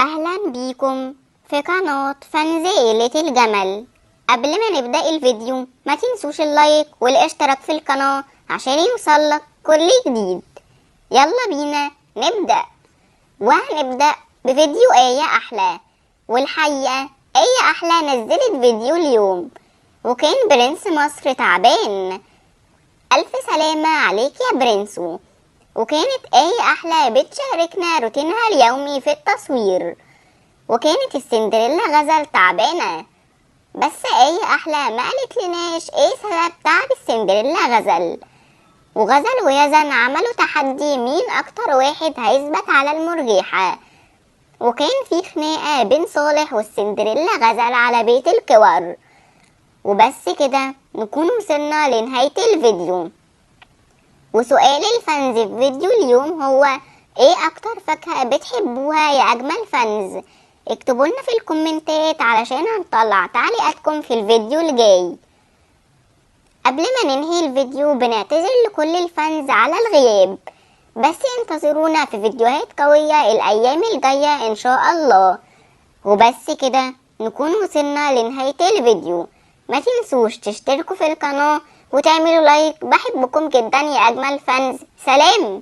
أهلا بيكم في قناة fans عيلة الجمل. قبل ما نبدأ الفيديو ما تنسوش ال like والاشتراك في القناة عشان يوصلك كل جديد. يلا بينا نبدأ. وهنبدأ بفيديو آية أحلى. والحقيقة آية أحلى نزلت فيديو اليوم وكان برنس مصر تعبان. ألف سلامة عليك يا برنسو. وكانت آية أحلى بتشاركنا روتينها اليومي في التصوير، وكانت السندريلا غزل تعبانة، بس آية أحلى ما قالت لناش ايه سبب تعب السندريلا غزل. وغزل ويزن عملوا تحدي مين أكتر واحد هيثبت على المرجيحة، وكان في خناقة بين صالح والسندريلا غزل على بيت الكور. وبس كده نكون وصلنا لنهاية الفيديو. وسؤال ال fans في فيديو اليوم هو ايه اكتر فاكهة بتحبوها يا اجمل fans؟ اكتبولنا في الكومنتات علشان هنطلع تعليقاتكم في الفيديو الجاي. قبل ما ننهي الفيديو بنعتذر لكل ال fans على الغياب، بس انتظرونا في فيديوهات قوية الايام الجاية ان شاء الله. وبس كده نكون وصلنا لنهاية الفيديو. ما تنسوش تشتركوا في القناة وتعملوا like. بحبكم جدا يا اجمل fans. سلام.